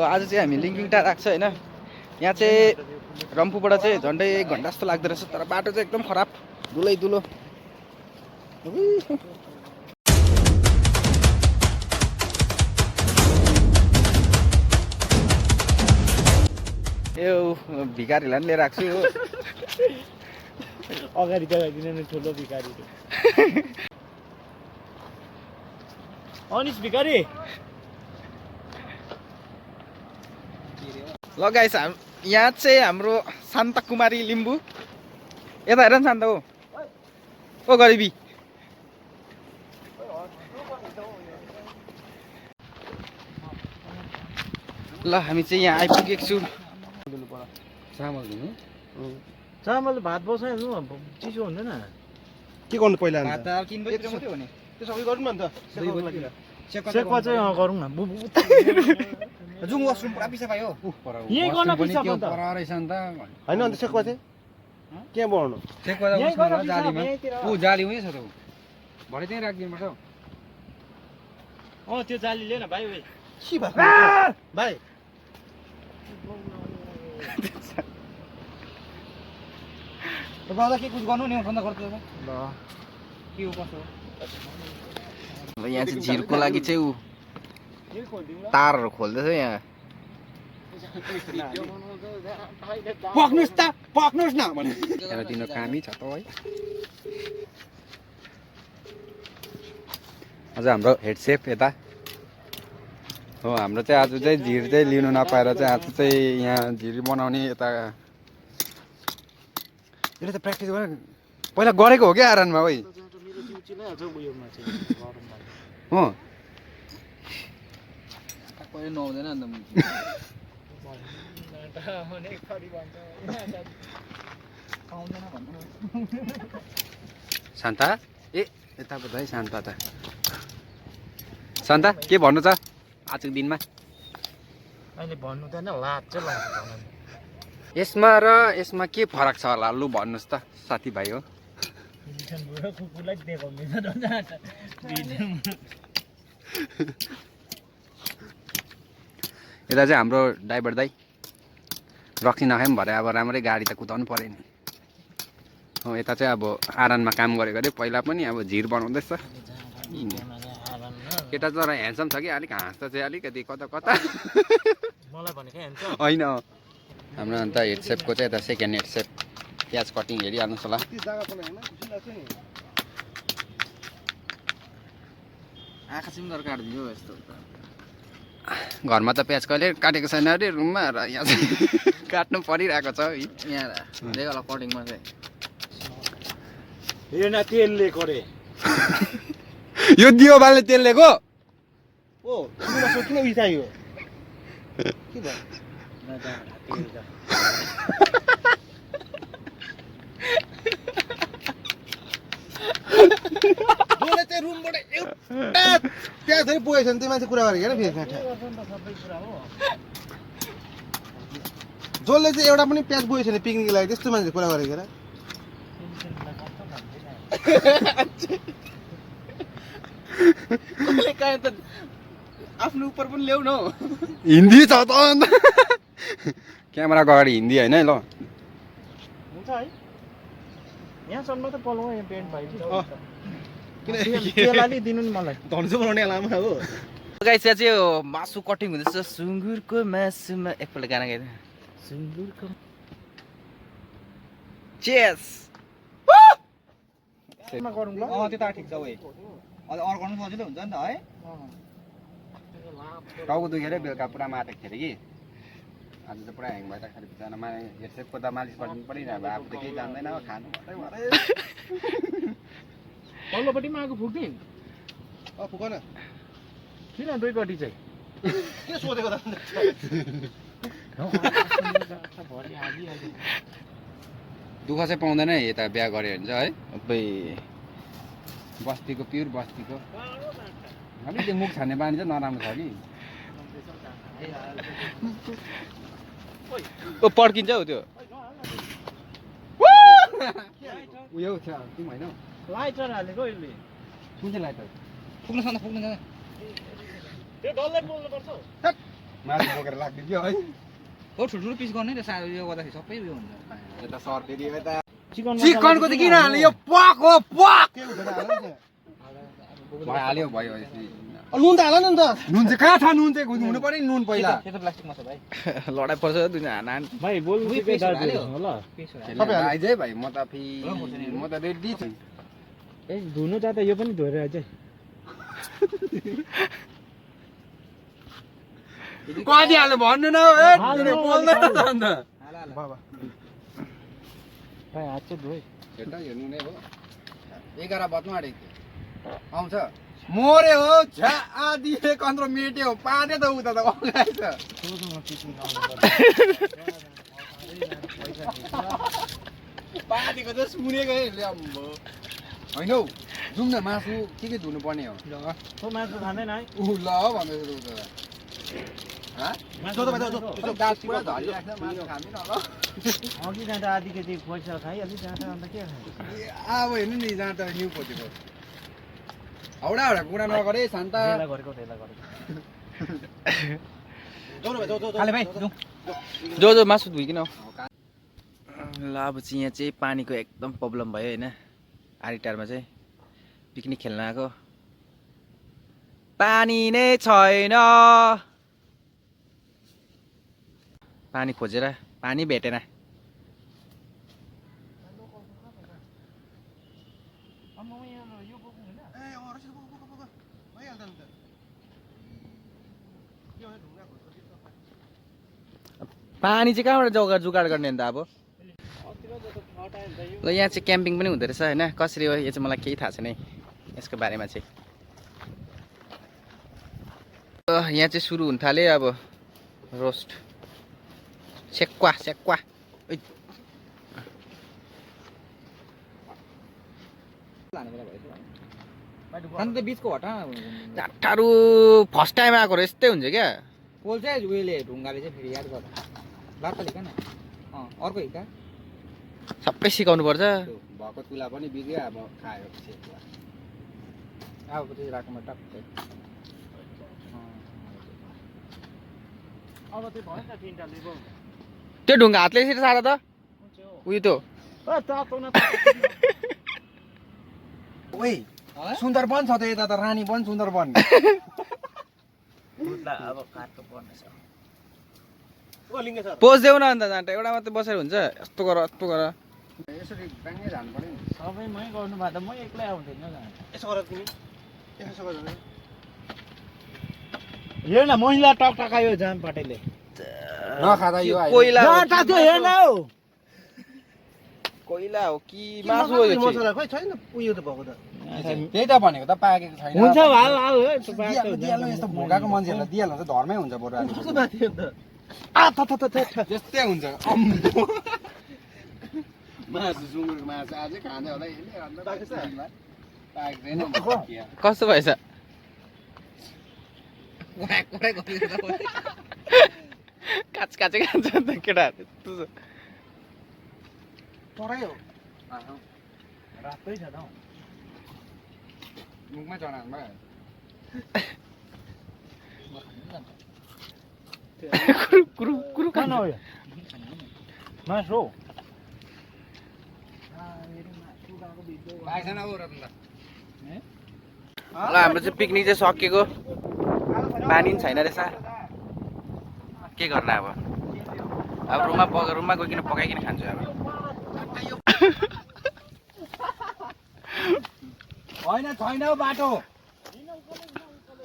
आज चाहिँ हामी लिङ्गिङ टार आएको छ होइन। यहाँ चाहिँ रम्फूबाट चाहिँ झन्डै 1 घन्टा जस्तो लाग्दो रहेछ, तर बाटो चाहिँ एकदम खराब, धुलै धुलो। यो भिखारीलाई पनि लिएर आएको छु हो। अगाडि जग्गा किन ठुलो भिखारी अनिस भिखारी। ल गाइस, यहाँ चाहिँ हाम्रो शान्ता कुमारी लिम्बू। यता हेर न शान्ता हो ओ गरिबी। ल हामी चाहिँ यहाँ आइपुगेको छु। चामल दिनु चामल भात बसाइहाल्नु चिसो हुँदैन के गर्नु पहिला भात त 3 बजीतिर मात्रै हो नि। त्यो सबै गर्नु न त सेक्वा चाहिँ गरौँ न जुङ वासरुम पुरा पिसा भयो। यही गर्न पिसा हैन अन्त सेक्वा चाहिँ के बनाउनु जालीमा जाली उही छ त भरे चाहिँ राखिदिनु पर्छ। त्यो जाली लिएन भाइ भाइ के भएको भाइ बाबा के कुछ गर्नु नि बन्द गर्छ ल के हो कसो। ल यहाँ चाहिँ झिरको लागि चाहिँ उ तारहरू खोल्दैछ यहाँ। पक्नुस् न भने यहाँ दिनु कामै छ त है। अझ हाम्रो हेड सेफ यता हो। हाम्रो चाहिँ आज चाहिँ झिर चाहिँ लिनु नपाएर चाहिँ आज चाहिँ यहाँ झिर बनाउने यता यसले त प्र्याक्टिस गरेर पहिला गरेको हो क्या आरनमा है। हो पहिले नहुँदैन अन्त शान्ता ए यता पो है शान्ता त। शान्ता के भन्नु छ आजको दिनमा? अहिले भन्नु त हैन लाज चाहिँ लाग्छ। यसमा र यसमा के फरक छ होला लु भन्नुहोस् त साथीभाइ हो। यता चाहिँ हाम्रो ड्राइभर दाइ रक्सी नखाए पनि भरे अब राम्रै गाडी त कुदाउनु पऱ्यो नि हो। यता चाहिँ अब आरनमा काम गरेको अरे पहिला पनि अब झिर बनाउँदैछ। केटा तर ह्यान्डसम छ कि अलिक हाँस्दा चाहिँ अलिकति कता कता होइन। हाम्रो अन्त हेड सेपको चाहिँ यता सेकेन्ड हेड सेप प्याज कटिङ हेरिहाल्नुहोस् होला। आँखा चाहिँ दरकार दियो यस्तो घरमा त प्याज कहिले काटेको छैन अरे रुममा र यहाँ चाहिँ काट्नु परिरहेको छ है। यहाँ धेरै होला कटिङमा चाहिँ तेलले करे यो दियो बालले तेल लिएको ओ तिमीलाई किन उठायो के भयो जोले चाहिँ रुमबाट एउटा प्याजहरु पुगेछ नि त्यो मान्छे कुरा गरेको हैन फेरि जोले चाहिँ एउटा पनि प्याज पुगेछ नि पिकनिक लागि त्यस्तो मान्छे कुरा गरेको हैन। कसले काहे त आफ्नो उपर पनि ल्याउ न हिन्दी छ त अन्त क्यामेराको अगाडि हिन्दी हैन है। ल हुन्छ है यहाँसम्म त पलाउ यहाँ पेन्ट भाइ किन तेलले दिनु नि मलाई धन्जो बनाउने लामा हो। गाइस यहाँ चाहिँ मासु कटिङ हुँदैछ सुँगुरको मासुमा। एकपल्ट गाना गाइदिनु सुँगुरको चेस गरौँ ल। त्यो त ठिक छ ओइ अझ अर्को गर्नु सजिलो हुन्छ नि त है। टाउको दुखेर बेलुका पुरा माटेको थियो अरे कि आज त पुरा ह्याङ भइरहेको छ बिचमा हेडसेटको त मालिस गर्नु परिरहेको आफू त केही जान्दैन खानु मात्रै पल्लोपट्टिमा आगो फुक्ने फुक न किन दुईपट्टि चाहिँ के सोधेको त दुःख चाहिँ पाउँदैन यता बिहा गऱ्यो भने चाहिँ है। अबै बस्तीको प्युर बस्तीको अलिक त्यो मुख छान्ने बानी चाहिँ नराम्रो छ कि ओ पड्किन्छ हौ त्यो उयो छ तिमी होइन लाइटर हालेको यसले कुन चाहिँ लाइटर पुग्नु सक्दैन पुग्नु जाँदैन त्यो डल्लै बोल्नुपर्छ मासु बोकेर राखिदिन्थ्यो है हो ठुल्ठुलो पिस गर्ने र सानो यो गर्दाखेरि सबै उयो हुन्छ यता सर फेरि यता चिकन चिकनको चाहिँ किन हाल्ने यो पक हो पक के हुँदैन हाल्यो भयो नुन त हाल नि त नुन चाहिँ कहाँ छ नुन चाहिँ हुनु पर्यो नि नुन पहिला त्यो त प्लास्टिकमा छ भाइ लडाइ पर्छ दुईजना हान भाइ बोल्नु के दाजु ल आइज है भाइ म त म त रेडी छु ए धुनु त यो पनि धोएर अझै कति हाल्नु भन्नु न बोल्दैन त अन्त बाबा भाइ हात चाहिँ धोइ हेर्दा हेर्नु नै हो 11 बज्नु आँटेको आउँछ मोरे हो झ्या आधी 15 मिनेट हो पाने त उता त अगाइछ पानीको त सुनेको है ल्याम्बो होइन हौ जाउँ न मासु के धुनु पर्ने हो हो मासु खाँदैन है उ ल भन्दैछ उता पुरा धरिराख्छ मासु खाँदैन होला अघि जाँदा आधी केजी पैसा खाइहाल्यो जाँदा अन्त के खायो अब हेर्नु नि जहाँ त न्यु खोजेको हाउडा हाउडा कुरा नगरे शान्ता गरेको जो जो मासु धुइकिन ल अब चाहिँ यहाँ चाहिँ पानीको एकदम प्रब्लम भयो होइन आरिटारमा चाहिँ पिकनिक खेल्न आएको पानी नै छैन पानी खोजेर पानी भेटेन पानी चाहिँ कहाँबाट जुगाड गर्ने अन्त अब ल यहाँ चाहिँ क्याम्पिङ पनि हुँदो रहेछ होइन कसरी हो यो चाहिँ मलाई केही थाहा छैन है यसको बारेमा चाहिँ यहाँ चाहिँ सुरु हुन थाल्यो अब रोस्ट सेक्वा अन्त बिचको हटा टाढो फर्स्ट टाइम आएको र यस्तै हुन्छ क्या पोल चाहिँ उयोले ढुङ्गाले चाहिँ फेरि याद गर्दा बाटो हिँड न अर्को हिँड सबै सिकाउनु पर्छ भएको तुला पनि बिग्यो अब खायो अब चाहिँ राख्नुमा टक्कै अब त्यो भयो नि त तिनटा लिबो त्यो ढुङ्गा हातले यसरी सारा त उयो त ओइ सुन्दरवन छ त यता त रानीवन सुन्दरवन अब काट्नु पर्ने छ पोज देऊ न अन्त जान्टा एउटा मात्रै बसेर हुन्छ यस्तो गर यसरी ब्याङ्गै जानु पर्यो नि सबै मै गर्नु भए त म एक्लै आउँथेन यसो गर तिमी यसो गर हेर न महिला टकटकायो जाम पाटेले नखादा यो कोइला हेर न हौ कोइला हो कि मासु हो यो चाहिँ? मसला खोइ छैन उयो त भएको त त्यही त भनेको त पाकेको छैन हुन्छ हाल दिइहाल्नु यस्तो भोकाको मान्छेहरूलाई दिइहाल्नु त धर्मै हुन्छ बरु त्यस्तै हुन्छ मासु सुँगुरको मासु अझै खाने होला कस्तो भएछ काचै खान्छ त केटाहरू तरै हो रातै छ त मुखमै चढाउनु भयो कुरु खान हो मासु हो पाएछन् हौ रतन ल हाम्रो चाहिँ पिकनिक चाहिँ सकिएको पानी पनि छैन रहेछ के गर्न अब रुममा गइकन पकाइकन खान्छु अब होइन छैन हौ बाटो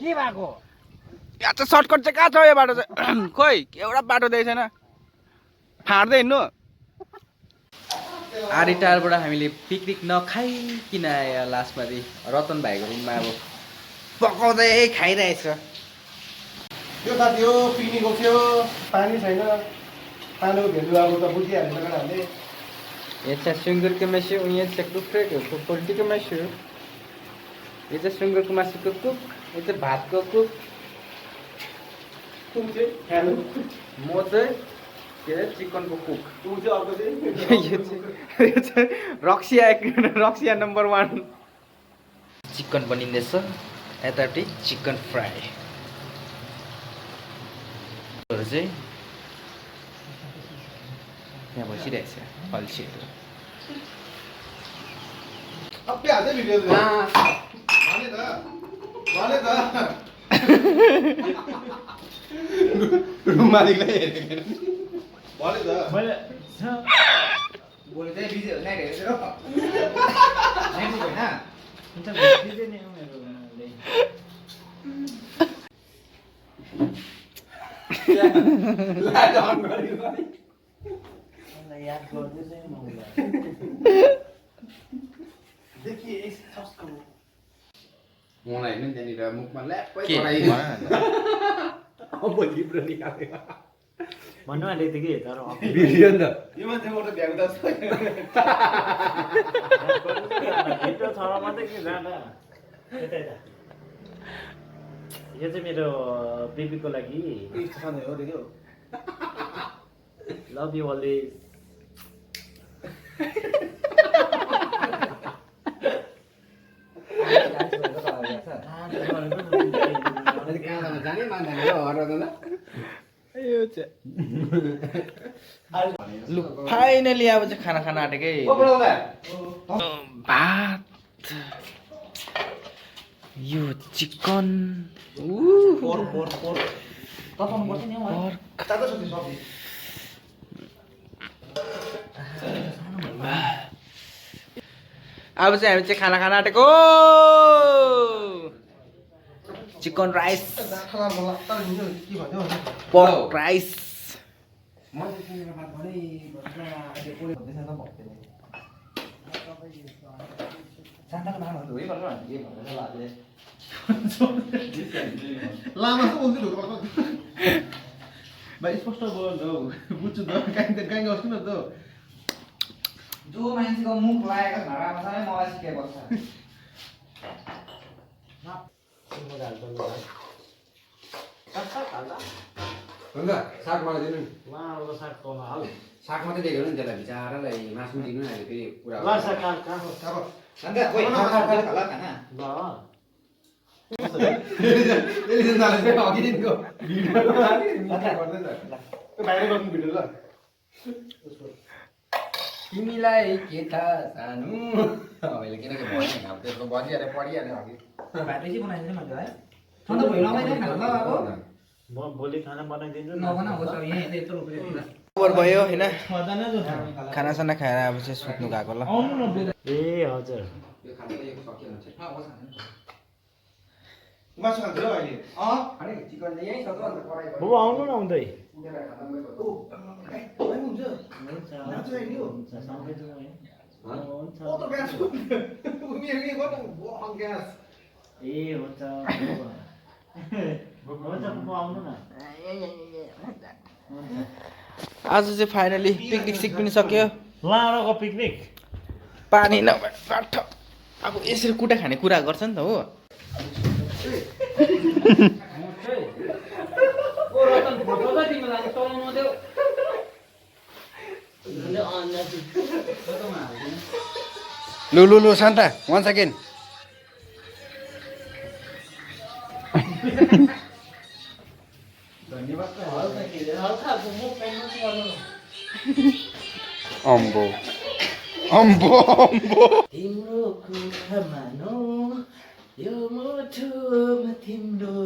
के भएको यहाँ चाहिँ सर्टकट चाहिँ कहाँ छ यो बाटो चाहिँ खोइ एउटा बाटो देखेको छैन फाँड्दै हिँड्नु आरिटारबाट हामीले पिकनिक नखाइकन आयो लास्टमा चाहिँ रतन भाइको रुममा अब पकाउँदै खाइरहेछ त्यो साथी हो पिकनिक गएको थियो पानी छैन पानीको भेल्यु अब त बुझिहाल्नु केटाहरूले यहाँ चाहिँ सुँगुरको मासु यहाँ चाहिँ कुखुराको पोल्ट्रीको मासु यो चाहिँ सुँगुरको मासुको कुक यो चाहिँ भातको कुक कुन चाहिँ खानु म चाहिँ के अरे चिकनको कुक कुन चाहिँ अर्को चाहिँ यो चाहिँ रक्सिया नम्बर 1 चिकन बनिँदैछ यतापट्टि चिकन फ्राई मान्छेहरू चाहिँ त्यहाँ बसिरहेछ अल्छीहरू अप्पे हाल्दै भिडियो भने त रुम मालिकलाई हेरेको भने त मैले बोले चाहिँ बिजी हो नाइट हेरेर नाइट होइन हुन्छ बिर्सिँदै नि उनीहरूले लाइट अन गरेको मलाई याद गर्दै चाहिँ म उसलाई देखिए सस्को मलाई नि त्यहाँनिर मुखमा ल्याप्पै के पराइ भन न अब लिब्रो निकालेको भन्नु आँटेको थिएँ कि तर भिडियो नि त यो मान्छेको त भ्याउ त भिडियो छ मात्रै के जाँदा यता यता यो चाहिँ मेरो बेबीको लागि हो देखियो लभ यु अलवेज जाने मान्दैन हराउँदैन लु फाइनली अब चाहिँ खाना खान आँटेकै भात यो चिकन अब चाहिँ हामी चाहिँ खाना खान आँटेको चिकन राइस पर्क राइस लामा भाइ स्पष्ट बोल त बुझ्छु त कहीँ गर्छु न त जो मान्छेको मुख लागेको धरामा चाहिँ मलाई सिकेको छ हुन्छ साग मलाई दिनु साग मात्रै देख्यो नि त्यसलाई बिचारालाई मासु दिनु नि अहिले फेरि कुरा अन्त खोइ खा होला खाना तिमीलाई के थाहा सानो अहिले किनकि भयो अब त्यसको बजिहाल्यो पढिहाल्यो अघि भातै बनाइदिनु मैले है सधैँ भोलि नभए खाना ल अब म भोलि खाना बनाइदिन्छु नबना होस् अब यहाँ यत्रो खबर भयो होइन खानासाना खाएर अब चाहिँ सुत्नु गएको ल ए हजुर यो खाना त यो सकिहाल्छ मासु खान्छ अहिले अरे चिकन यही छ त अन्त पढाइ बाबु आउनु न आउँदै ए हुन्छ आउनु न आज चाहिँ फाइनली पिकनिक सिक पनि सक्यो लाडाको पिकनिक पानी नभए काठ अब यसरी कुटा खाने कुरा गर्छ नि त हो लु लु लु शान्ता वान सेकेन्ड अम्बो अम्बो अम्बो तिम्रो कुरा मानो यो मुठोमा तिम्रो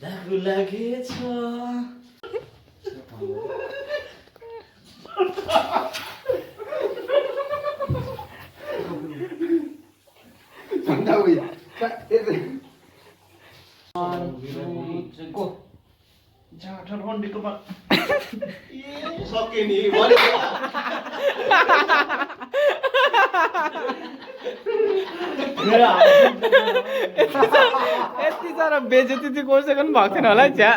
दागु लागेछ सके नि यति साह्रो बेजती चाहिँ कसैको पनि भएको थिएन होला चिया